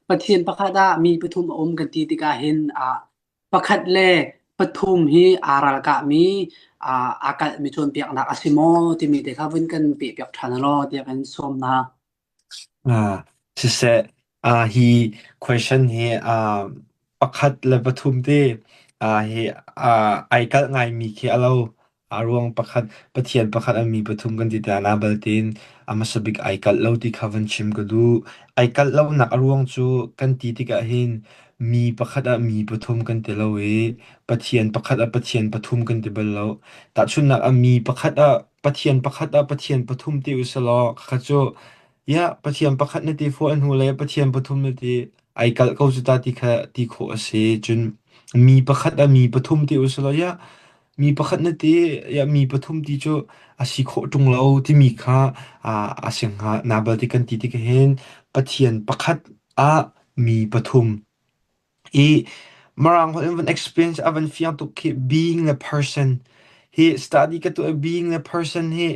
Pathian pakhat ah mi pathum a um kan ti tikah hin pakhat le pathum hi aa ralkahmi, aa kalhmi cawnpiaknak a si maw timi te kha vun kan pehpiak ṭhan law tiah kan sawm hna. Ah, siseh, ah, hi question hi ah, pakhat le pathum te ah, hi ah, ai kalh ngaimi khi a lo. A ruang pakhat, Pathian pakhat a mi pathum kan ti tikah na baltin a hmasa bik ai kalh lo ti kha van chim ka duh. Ai kalh lonak a ruang cu kan ti tikah hin mi pakhat ah mi pathum kan ti lo i Pathian pakhat ah Pathian pathum kan ti bal lo. Tahchunhnak ah mi pakhat ah Pathian pakhat ah Pathian pathum ti usih law khakha cu Yeah, Pathian pakhat na ti fawh hnu le Pathian pathum na ti ai kalh ko cu ta ti kha ti khawh a si. Cun mi pakhat ah mi pathum ti usih law yeah, mi pakhat na ti yeah, mi pathum ti cu a si khawh ṭung lo timi kha ah a si hnga. Nabal ti kan ti tik hin Pathian pakhat ah mi pathum I Mirang holh in van experience a van fiang tuk khi being le person hi study ka tuah i being le person hi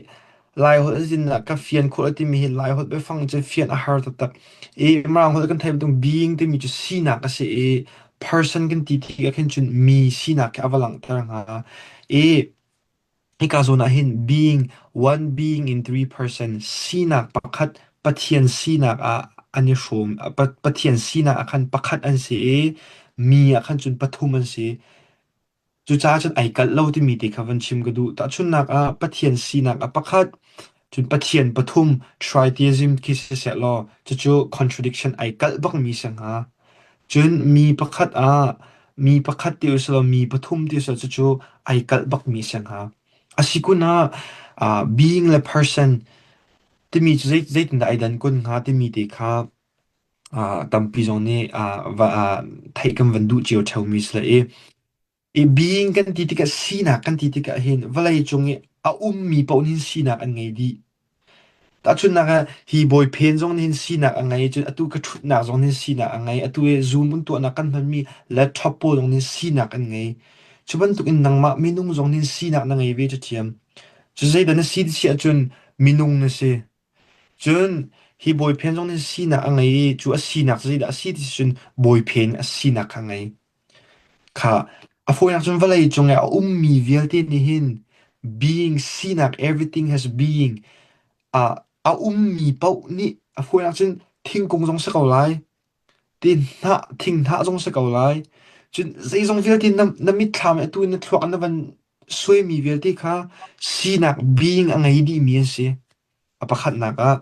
Lai holh in ah ka fian khawh timi hi Lai holh biafang cu fian a har taktak. I Mirang holh kan theih bantuk being timi cu sinak a si i person kan ti tik ah khin cun mi sinak khi a va langhter hnga. I Hika zawn ah hin being, one being in three person, sinak pakhat Pathian sinak ah an i hrawm. Pathian sinak ah khan pakhat an si i mi ah khan cun pathum an si. Cucaah cun ai kalh lo timi te kha van chim ka duh. Tahchunhnak ah Pathian sinak ah pakhat, cun Pathian pathum tritheism khi siseh law cucu contradiction ai kalh bakmi si hnga. Cun mi pakhat ah mi pakhat ti usih law mi pathum ti usih law cucu ai kalh bakmi a si hnga. A si kun ah uh, being le person timi cu zei, zeitindah ai dan kun hnga timi te kha uh, tampi zong nih uh, va, uh, theih kan van duh cio ṭheumi si le i I being kan ti tikah sinak kan ti tikah hin vawlei cung i a ummi paoh nih hin sinak an ngei dih. Tahchunhnak ah hi bawiphen zong nih hin sinak a ngei, cun atu ka ṭhutnak zong nih sinak a ngei, atu i Zoom in tuahnak kan hmanmi laptop pawl zong nih sinak an ngei. Cu bantukin nangmah minung zong nih sinak na ngei ve ṭhiam. Cu zeidah na si ti si ahcun minung na si. Cun hi bawiphen zong nih sinak a ngei i cu a sinak cu zeidah a si ti si cun bawiphen a sinak kha a ngei. Kha a fawinak cun vawlei cung i a ummi vialte nih hin being sinak everything has being ah a ummi paoh nih a fawinak cun thingkung zong si ko lai, ti hnah thinghnah zong si ko lai. Cun zeizong vialte na, na mitthlam i atu in na thluak na van suaimi vialte kha sinak being a ngei dihmi an si. A pakhatnak ah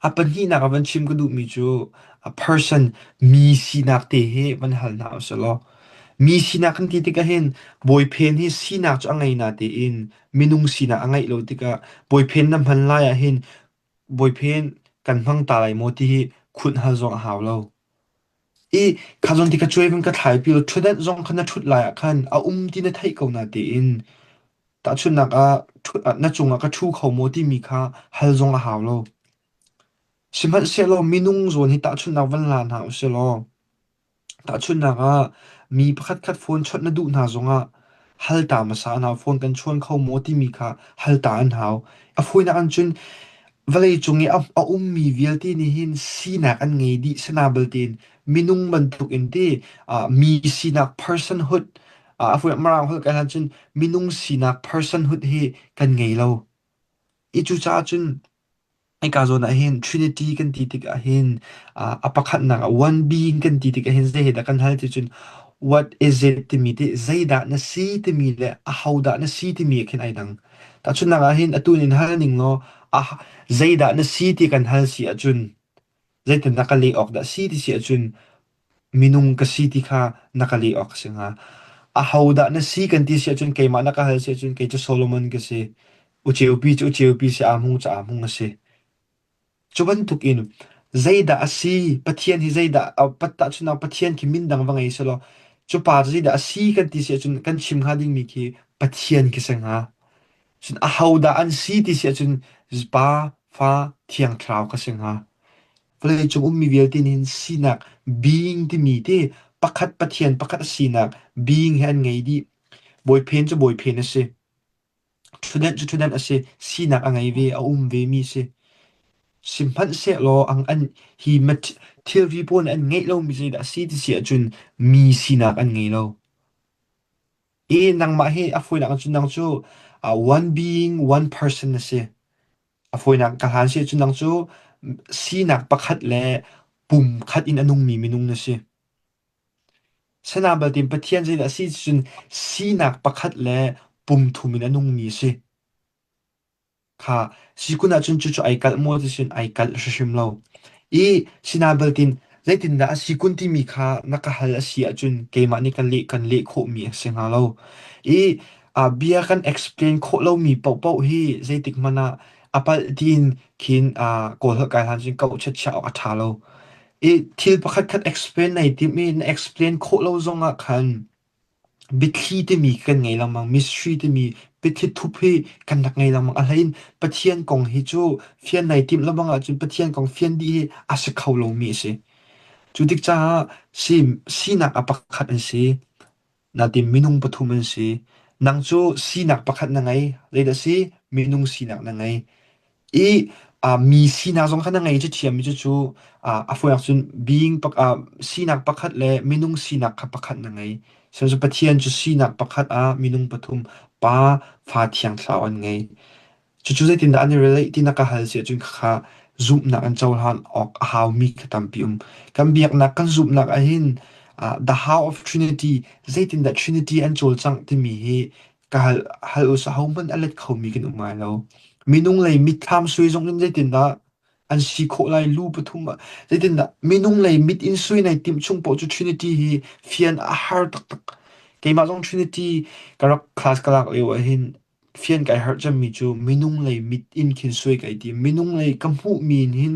A pahnihnak ah van chim ka duhmi cu a person mi sinak te hi van hal hna usih law mi sinak kan ti tikah hin bawiphen hi sinak cu a ngei na tein minung sinak a ngeih lo tikah bawiphen na hman lai ah hin bawiphen kan hmang ta lai maw ti hi khunh hal zong a hau lo. I kha zawn ti ka cuai van ka thlai pi law ṭhutdenh zong kha na ṭhut lai ah khan a um ti na theih ko na tein Tahchunhnak ah, na cungah ka ṭhu kho maw timi kha hal zong a hau lo. Sihmanhsehlaw minung zawn hi tahchunhnak van la hna usih law, tahchunhnak ah mi pakhatkhat phone chawnh na duh hna zongah hal ta hmasa an hau. Phone kan chawn kho maw timi kha hal ta an hau. A fawinak in cun vawlei cung i a ummi vialte nih hin sinak an ngei dih. Sana balte in minung bantuk in ti mi sinak personhood a fawi Mirang holh kan cun minung sinak personhood hi kan ngei lo. I cucaah cun hika zawn ah hin Trinity kan ti tikah hin a pakhatnak ah one being kan ti tikah hin zei dah kan hal ti cun what is it timi ti zeidah na si timi le ahodah na si timi khin ai dang. Tahchunhnak ah hin atu nin hal ning law ah zeidah na si ti kan hal si ahcun zeitindah ka leh awk dah si ti si ahcun minung ka si ti kha na ka leh awk a si hnga. Ahodah na si kan ti si ahcun keimah na ka hal si ahcun kei cu Solomon ka si. Uceupi cu uceupi si, aa hmung cu aa hmung a si. Cu bantukin zeidah a si, Pathian hi zeidah, tahchunhnak Pathian khi min dang va ngei selaw, cu pa cu zeidah a si kan ti si ahcun kan chim hnga dingmi khi Pathian khi si hnga. Cun ahodah an si ti si ahcun Pa, Fa, Thiang Thlarau kha si hnga. Vawleicung ummi vialte nih hin sinak being timi te pakhat Pathian pakhat a sinak being he an ngei dih. Bawiphen cu bawiphen a si. Ṭhutdenh cu ṭhutdenh a si. Sinak a ngei ve, a um vemi a si. Sihmanhsehlaw ang an hi thilri pawl nih an ngeih lomi zeidah a si ti si ahcun mi sinak an ngei lo. I nangmah hi a fawinak cun nang cu one being, one person na si. A fawinak ka hlan si ahcun nang cu sinak pakhat le pum khat in a nungmi minung na si. Sinain baltin Pathian zeidah a si cun sinak pakhat le pum thum in a nungmi a si. Kha sikun ahcun cucu ai kalh maw ti cun ai kalh hrimhrim lo. I sinain baltin zeitindah a sikun timi kha na ka hal a si ahcun keimah nih kan leh kan leh khawhmi a si hnga lo. I bia kan explain khawh lomi paohpaoh hi zeitik hmanh ah a palh tiin khin Kawl holh kai hlan cun kauh chiatchiah awk a ṭha lo. I thil pakhatkhat explain nai timh i na explain khawh lo zongah khan biathli timi kan ngei lengmang, mystery timi biathli thup hi kan rak ngei lengmang. A hleiin Pathian kong hi cu fian nai timh lengmang ahcun Pathian kong fian dih hi a si kho lomi a si. Cu tik caah si, sinak a pakhat an si. Natin minung pathum an si. Nang cu sinak pakhat na ngei. Zeidah si? Minung sinak na ngei. I mi sinak zong kha na ngei cu thiammi cucu a fawinak cun being sinak pakhat le minung sinak kha pakhat na ngei. Sihmanhsehlaw Pathian cu sinak pakhat ah minung pathum Pa, Fa, Thiang Thlarau an ngei. Cucu zeitindah an i relate ti na ka hal si ahcun khakha zumhnak an cohlan awk a haumi kha tampi um. Kan biaknak kan zumhnak ahhin the how of Trinity zeitindah Trinity an cawlcangh timi hi ka hal hal usih ahohmanh a let khomi kan um ngai lo. Minung lei mitthlam sui zong in zeitindah an si khawh lai lu pathum ah zeitindah minung lei mit in sui nai timh chung paoh cu Trinity hi fian a har taktak. Keimah zong Trinity ka rak class ka lak lio ahhin fian kai harh cemmi cu minung lei mit in khin sui kai tim. Minung lei ka hmuhmi in hin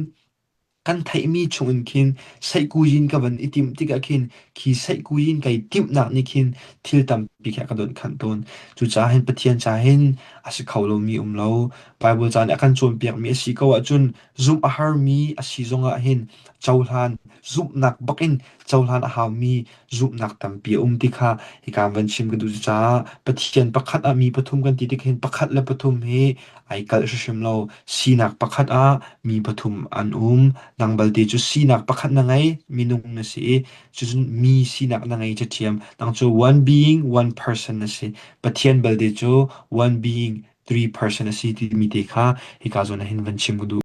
kan theihmi chungin khin seihkuyin ka van i timh tikah khin khi seihkuyin kai timhnak nih khin thil tampi khi a ka donhkhanh tawn. Cucaah hin Pathian ca hin a si kho lomi um lo. Bible ca nih a kan cawnpiakmi a si ko ahcun zumh a harmi a si zongah hin cohlan zumhnak bakin cohlan a haumi zumhnak tampi a um ti kha hika van chim ka duh. Cucaah Pathian pakhat ah mi pathum kan ti tik hin pakhat le pathum hi ai kalh hrimhrim lo. Sinak pakhat ah mi pathum an um. Nang balte cu sinak pakhat na ngei, minung na si i cucun mi sinak na ngei cathiam. Nang cu one being, one person na si. Pathian balte cu one being, three person a si timi te kha hika zawn ah hin van chim ka duh.